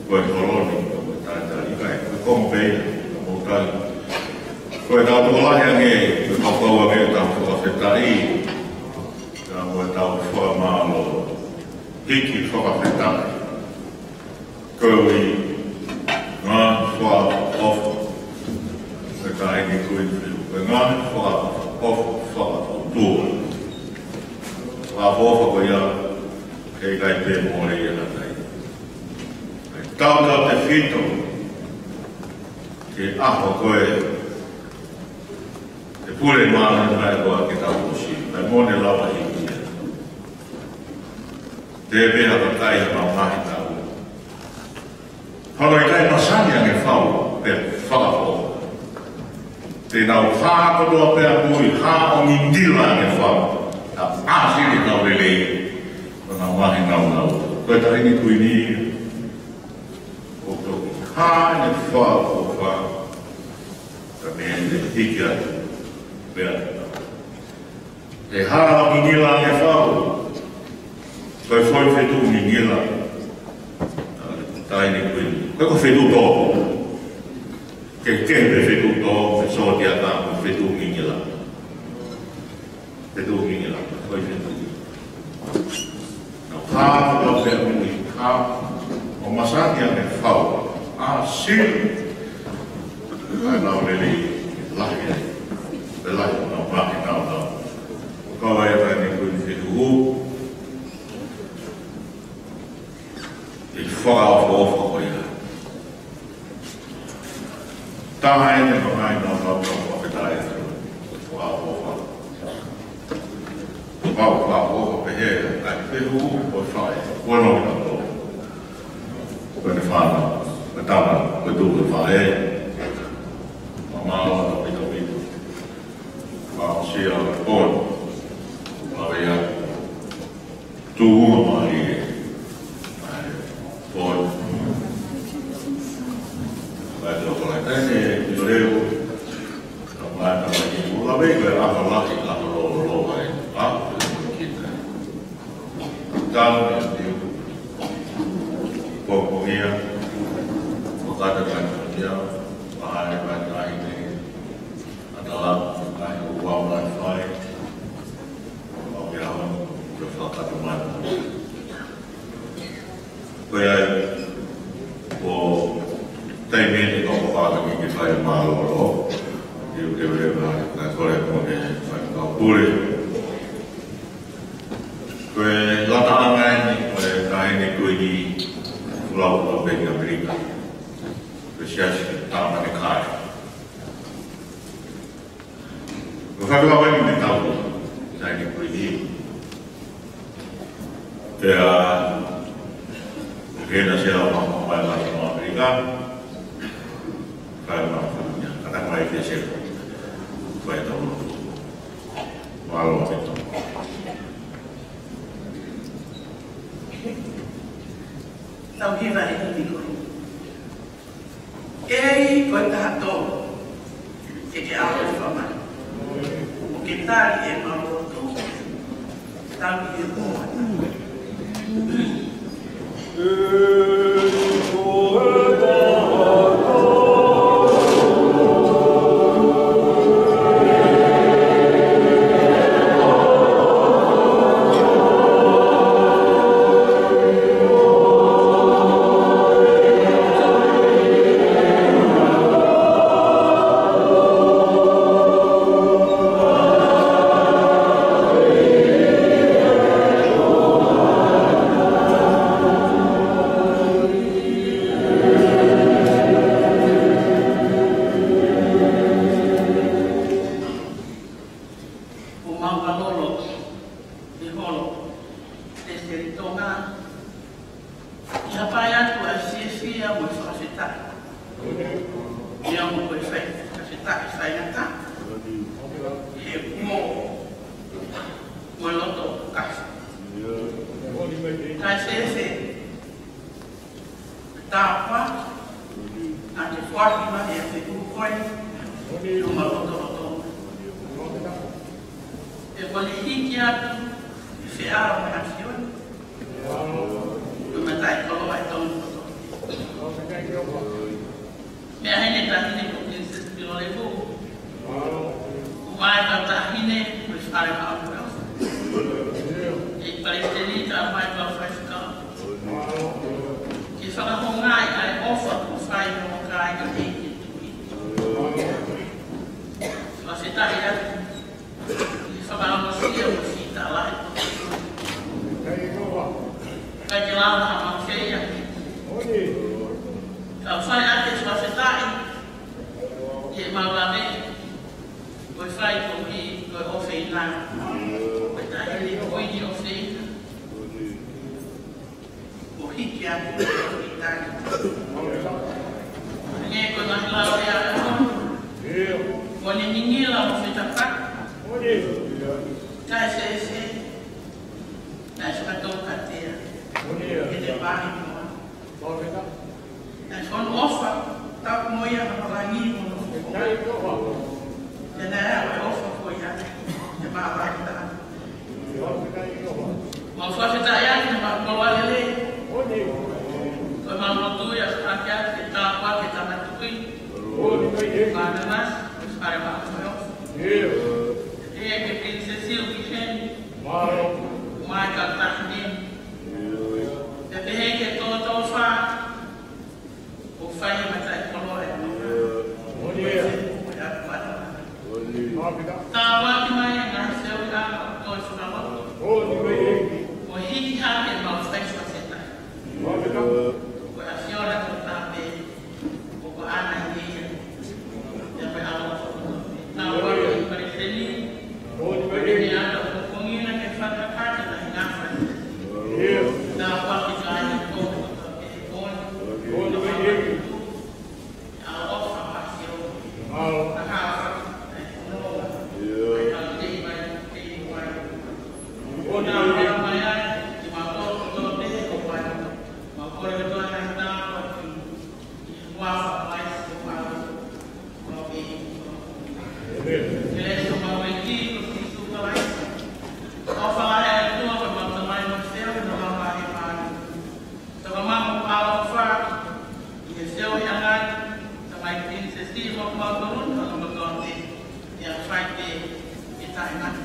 ko e holo ni, ko e tātā ʻikai, ko e konga pē ia, ko e tau. Ko e tau tokolahi ange, ko e kaukau ange, tau fakafetaʻi, ka mo e tau fakamālō, hiki fakafetaʻi. Ko e ui, ngaahi fakaʻofoʻofa. Ko e taʻahine kuini fiu. Ko e ngaahi fakaʻofoʻofa fakaʻotua. Fakaʻofoʻofa ko ia, ke ʻikai pē mole ia natai. Ko e tautautefito, ke ʻaho ko ē, ʻe pule māmani mai koa ke tau ʻosi. Kae mole lava hiki ia. Te pē ha kakai ha mau ngaahi tau. Holo ʻikai masani ange fau, pea fakaʻofoʻofa. Te nau hā kotoa pē ʻa mui, hā ʻo ngingila ange fau. Ta ʻāsili nau lelei, ʻo nau mahi nau nau. Ko e taʻahine kuini, ʻo toki hā ange fakaʻofoʻofa. Ta me ne hiki atu, pea. He hā ʻo ngingila ange fau. Ko e foʻi fetuʻu ngingila. Taʻahine kuini. Ko e ko fetuʻu tō. Ke, ke pe fetuʻu tō, pe sōtia ka, ko fetuʻu ngingila. Fetuʻu ngingila. Foʻi fetuʻu. Nau hā, nau pea mui, hā, ʻo masani ange fau, ʻāsili, ʻa e nau lelei, lahi, pea lahi, nau pāki, nau nau. ʻO kau ai ʻa e taʻahine kuini fehuhu, ʻi he fakaʻofoʻofa ko ia. Taha eni ʻa e ngaahi naunau ʻoku ou fakafetaʻi atu. Fakaʻofoʻofa. Fakaʻofoʻofa pehē, ʻa e fehuhu ʻo e faʻē. Kuo nau ʻi ai. Ko ʻene fānau, ko e tama, ko e tuʻu ʻo e faʻē. Mālō ʻaupito ʻaupito. Fakaʻosi ʻa e pō ni. Mālō ia. Tuʻunga mālie. ʻAi, pō ni. Ai, tō, ko e taimi ʻe pito leo, ka mai, ka mai, ʻoku lave ko e ʻaho lahi, ʻaho lōloa ai, ʻaho ko e kita. Tau ne tiu, ko ko ia, ko kata kai ko ia, mahale mai kai ne, atala, kai ko wau mai fai, ʻo ke aho, ko e fakata mai. Ko ia, ko e taimi eni ko e fakata ki he fai mālōlō. ʻIo ke ule ma ka kole ko e fai ka pule. Ko e lata anga eni, ko e taʻahine Kuini Fulau ko Peni ʻAmelika. Ko e siasi tāmane kai. Ko e fakataha eni mo e tau, taʻahine Kuini. Pea, ko e na se lau ma, ma, ma, ma, ʻAmelika. Fai ma, ma, kata mai ke se, fai tau. Mālō, mālō. Tau hiva e himi ko eni. Kei ko e taha tolu, ke ke ʻalu ʻo fai mai. ʻO ke tali ʻemau lotu, tau ʻi he ʻOtua. Ko mau kalolo, ʻi holo, ʻe Seli Tonga, ʻi hapai atu ʻa e fiefia mo e fakafetaʻi. ʻIo mo e fai, fakafetaʻi faingataʻa. He mo, mo e loto kasi. Kae fēfē, tāpuaki, naʻa ke foaki mai ʻa e fetuʻu ko eni, ʻo mau lotolotonga. ʻE kole hiki atu, ʻi he ʻao ʻa e ʻAfiona. ʻO mataʻikoloa ʻa e Tonga kotoa. Meʻa heni taʻahine ko Princess Pilolevu. ʻOmai ka taʻahine, mo e fale ma au ko e ʻofa. ʻE palesiteni ka mai ka faifekau. Ke fakahoungaʻi ʻa e ʻofa kuo fai mo kai ka kei ke tui. Fakafetaʻi atu. Ke fakaongosia mo fita lahi. Kai ke lava ha mau feia. Ka fai ake fakafetaʻi. ʻI heʻemau lave, ko e fai ko e, ko e ʻofeina. Ko e taʻahine Kuini ʻofeina. Kuo hiki atu ʻi tani. Hangē ko e ngaahi lao ʻa e ʻaho. Kuo ne ngingila mo fetapa. Kae fēfē, naʻe fakatoukatea. ʻI he vāhi mo. Naʻe fonu ʻofa, tapu mo ia ʻa e langi mo hono fofonga. Pea naʻe ʻi ai ʻa e ʻofa ko ia, ʻi he māvae taha. Mau fakafetaʻi atu, mau koloa lelei. Ko ʻemau lotu ia, fakafetaʻi atu, ke tāpuaki ʻa e Tangata Tuʻi. Mānava, fale ma ko e ʻofa. ʻE ke Princess ʻo ki heni. Mai ka tahi ni. Pea pehē ki he tōtōfā. ʻO fai e mataʻikoloa ʻa e Tonga. Ko e ʻalu atu. Tāpuaki mai e ngaahi seuʻi ʻa e ʻOtua ʻi Tonga. ʻO hiki hake mau fai fakafetaʻi. Ko e ʻAfiona ko e tāpē. ʻO ko ana ia. Ia ko e ʻaloʻofa. Tāpuaki e palesiteni. Ko e ʻata ko kongina ke fakakata na i ngā fai. Tāpuaki ka ai ko. Mālō, ʻa e mālō ʻi he taʻengata.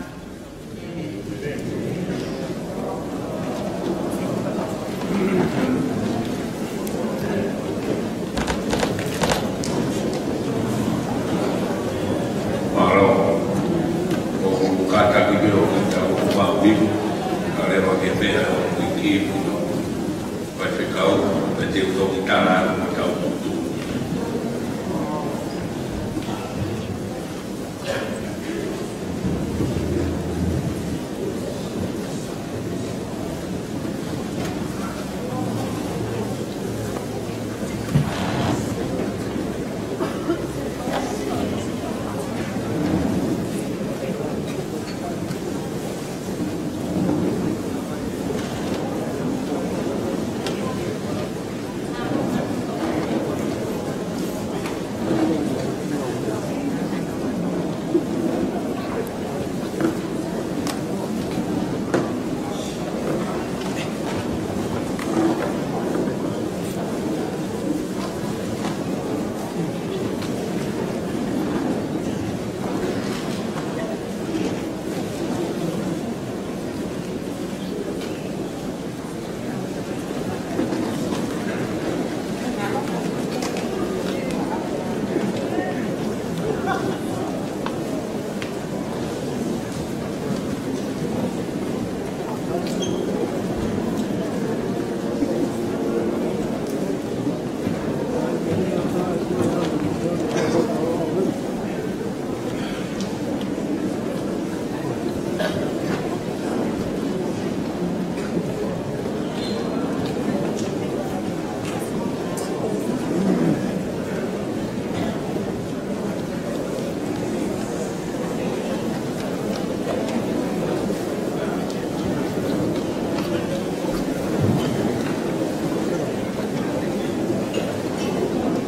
Mālō, ʻoku kātaki pē ʻo kita ʻoku mau iku, ka leva ke pea ʻo iki iku. Faifekau, pea te u toki tala atu mo tau tutu.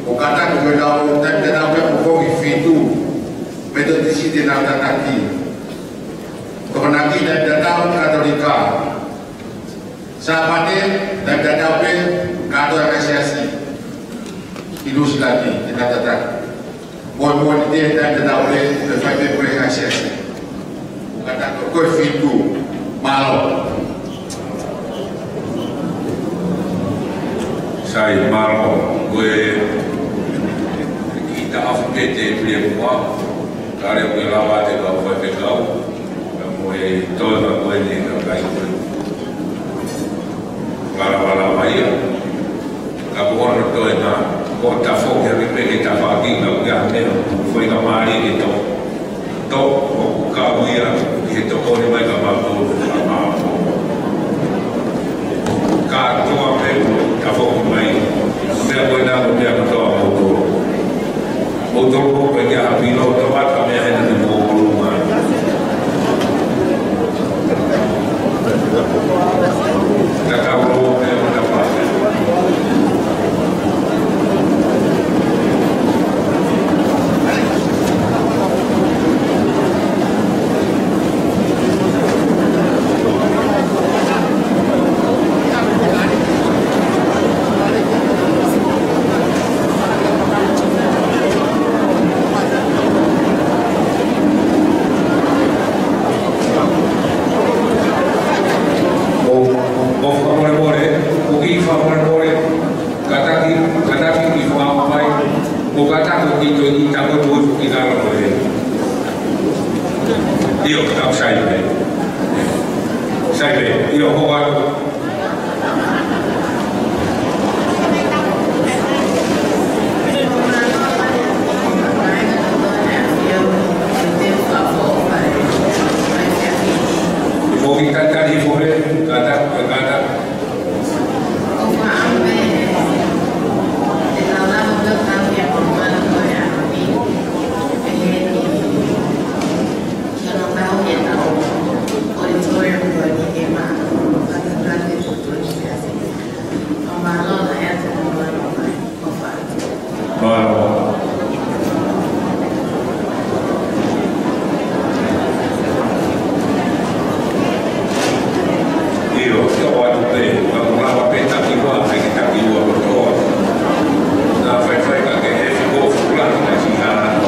ʻOku kātaki ko ʻetau taimi tatau pē ʻoku ʻi he fitu Metotisi te nau tataki. Tokonaki taimi tatau Katolika. Sāpate, taimi tatau pē kātoa ʻa e Siasi ʻi Nuʻusila ni, te nau tataki. Moʻoni moʻoni te taimi tatau pē, pea fai pē ko e ʻa e Siasi. Kātaki ko e fitu, mālō. Sai, mālō, ko e kiʻi taʻafu pē te pule mua, ka leva ke lava ʻa e kau faifekau, mo e toenga ko eni ka kai ko e. Valavala ia. Ka ko hono toenga, ko e tafoki ʻa e peke tafaʻaki ka ko e ʻa e meʻa, ko e ka mālie ke tō. Tō, ʻoku kau ia, ke tokoni mai ka mākou, ka mākou. Kātoa pē, tafoki mai, meʻa ko ena ko e meʻa kātoa mākou. Mou tō ko e kia pino, tō ata meʻa ena te mou ʻolunga. Ka tau ʻo pē ʻo tapa. ʻO, ʻo fakamolemole, ʻoku ou fakamolemole, kātaki, kātaki ke fakaʻamu mai, ʻo kātaki ke toe ʻi takoto ʻo foki lalo ko ē. ʻIo, tau sai pē. Sai pē, ʻio, ʻoku ou ʻIo, ʻio atu pē, ka ko e lava pē takiua, ʻai ke takiua kotoa. Naʻa faifai ka ke efi ko fulani ka si hana.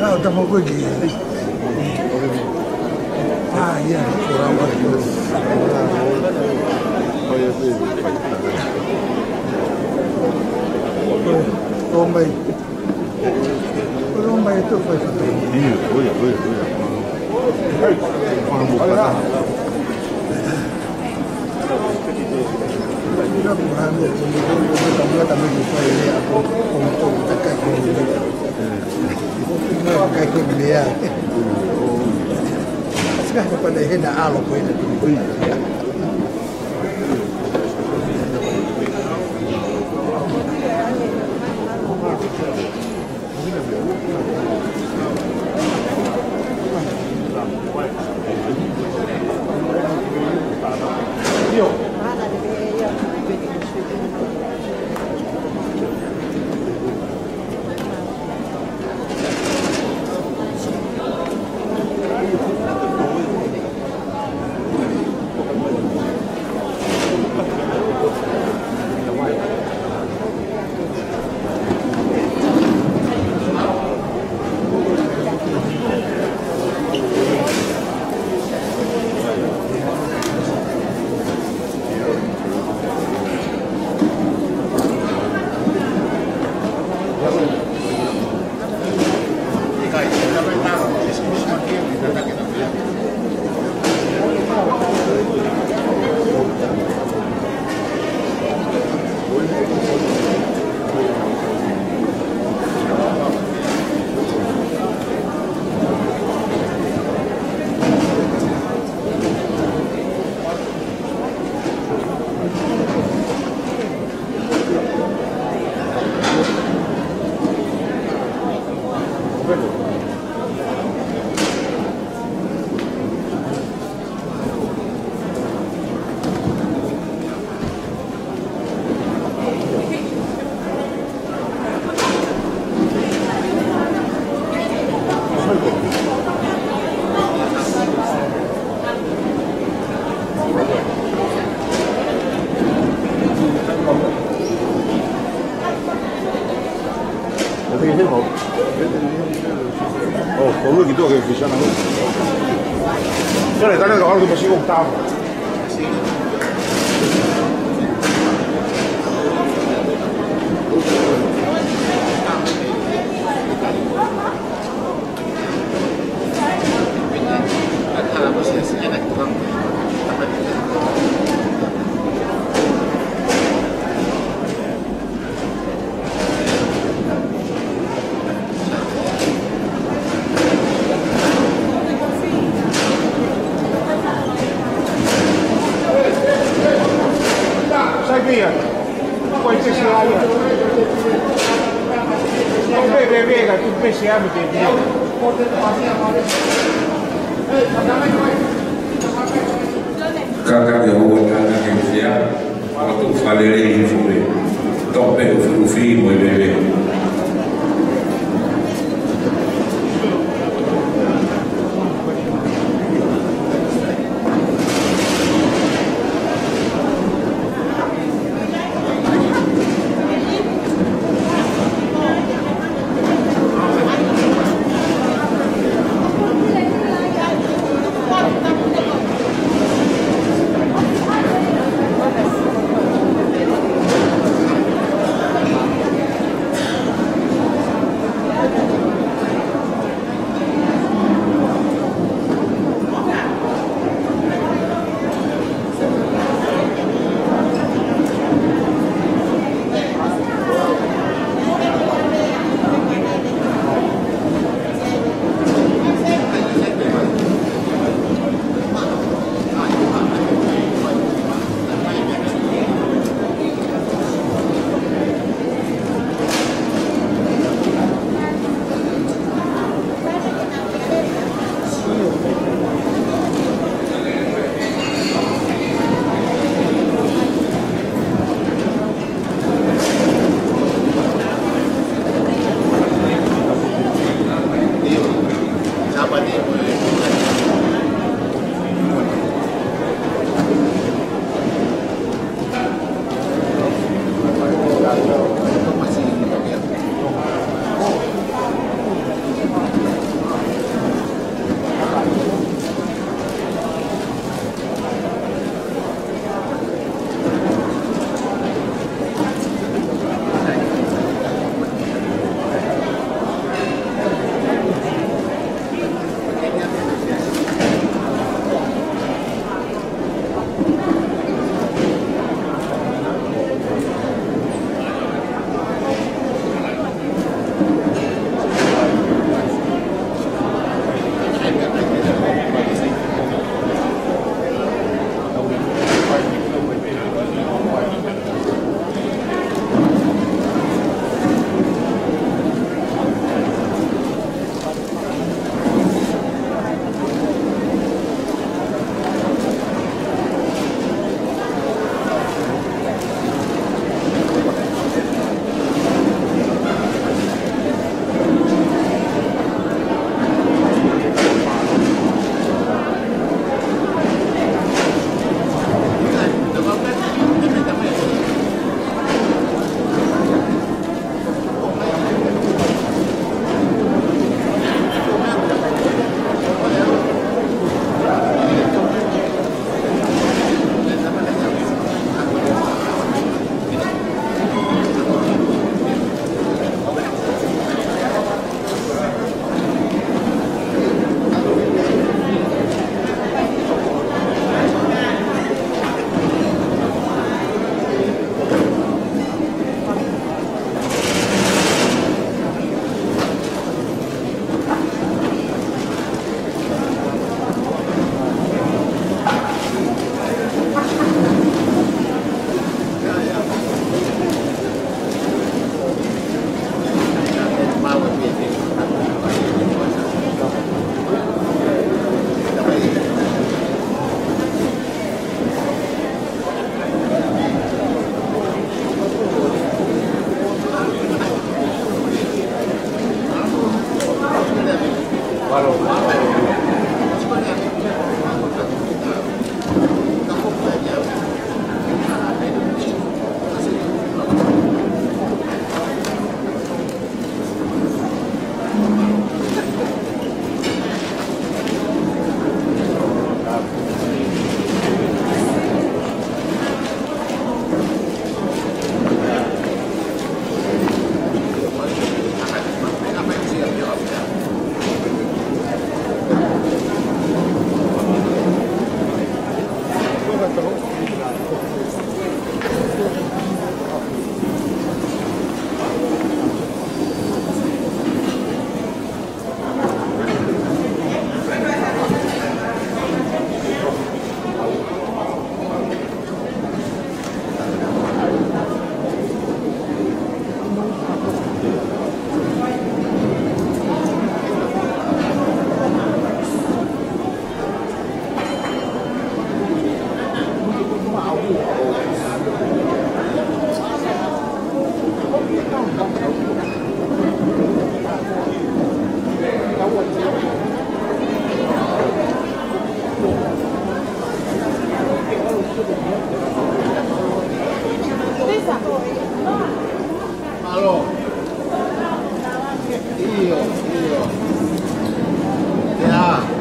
Ah, tampoco aquí. Ah, ya, por agua. Toma ahí. Toma ahí, esto fue. Oh, por lo que tengo que fichar, ¿no? Yo le cargo algo que me sigo octavo. Ia. Ko e pese ia. Ko e pese ia, ko e pese ia. Kākā ke ua, kākā ke sea. Ua tu falele i fube. Tope ufi ufi mo e bebe. Mālō. ʻIo, ʻio. ʻIa.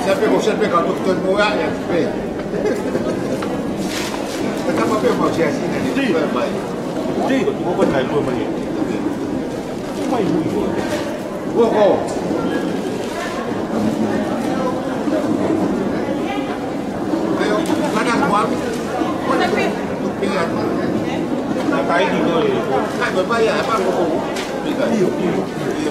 Siʻa pē ko siʻa pē ka tuku toi mo ia ia pē. Ka tapa pē mau siʻa siʻa ni. Ti. Pē mai. Ti, ko tuku ko tai ko mai. Ko mai hui ko. Ko ko. Ayo, mana kuat. Mana pē. Pē ya. Kai di ko. Kai ko mai ya, apa ko. Pē kai. Iyo, iyo. Iyo.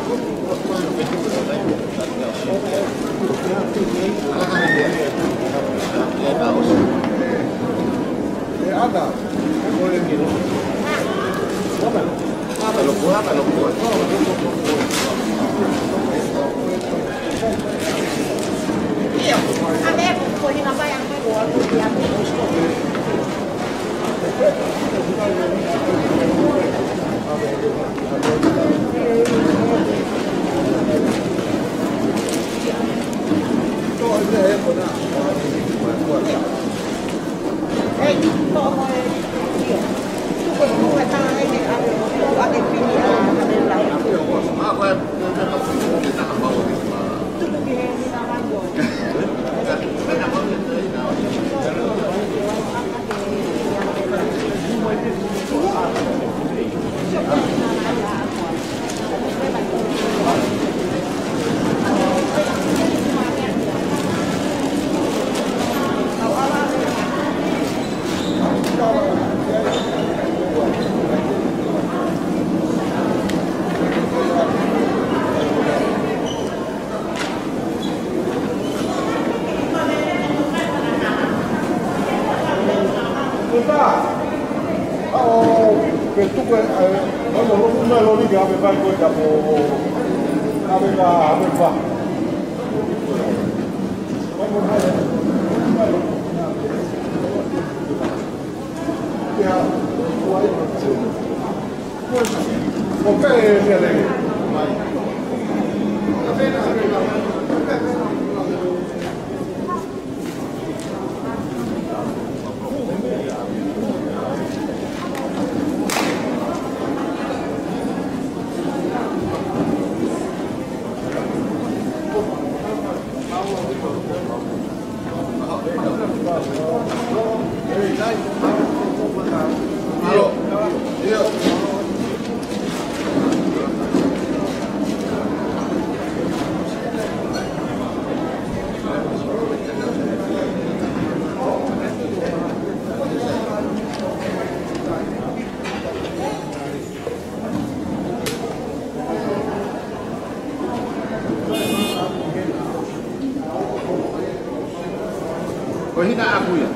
Ko hina aku ia.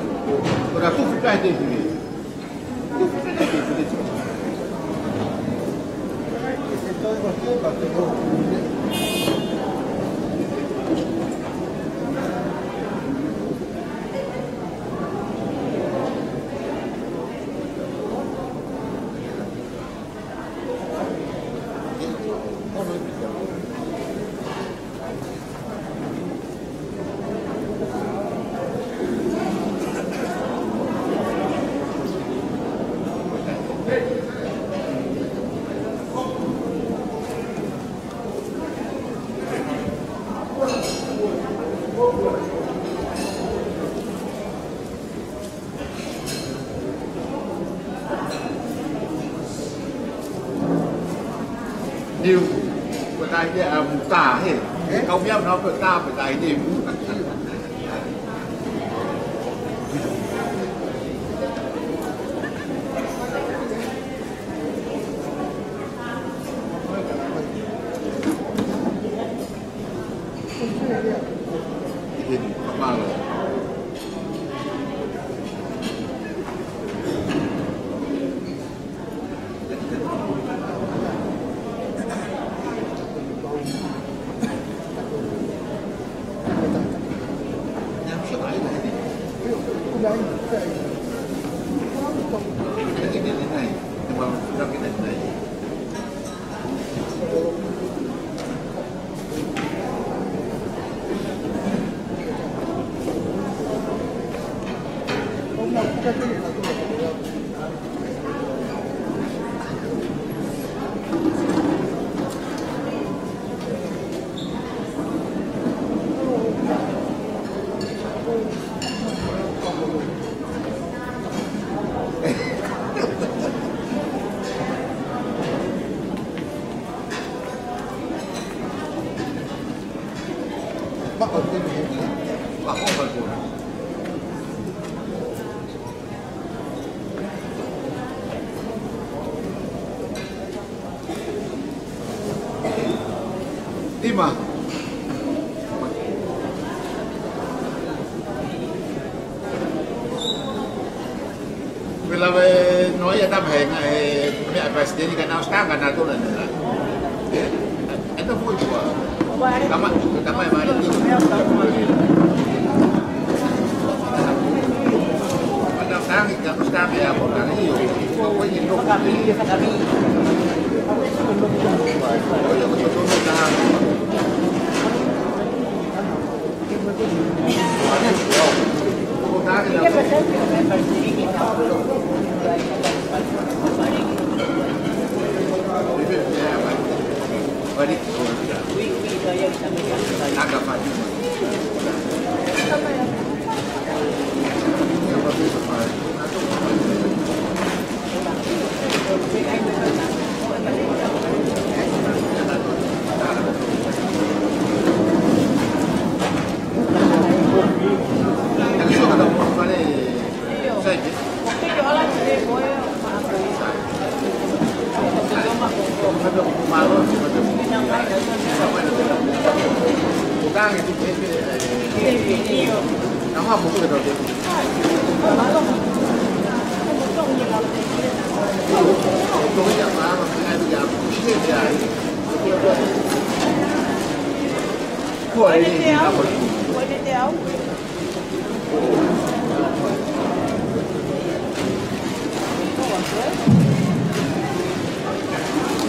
Ko na tufi kai te pili. Tufi kai te pili. Niu, ko tai te a muta he. Kau mea na pe ta pe tai te mu. Lima. Pela ve no ia tama he nga e mea presidenti ka na o stanga na tona nela. E to fui kua. Tama, tama e mare. Ana tangi ka o stanga e a kona ni o. Ko ko ni no.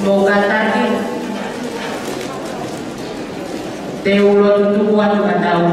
Mou kātaki, te u lotu tuku atu ka tau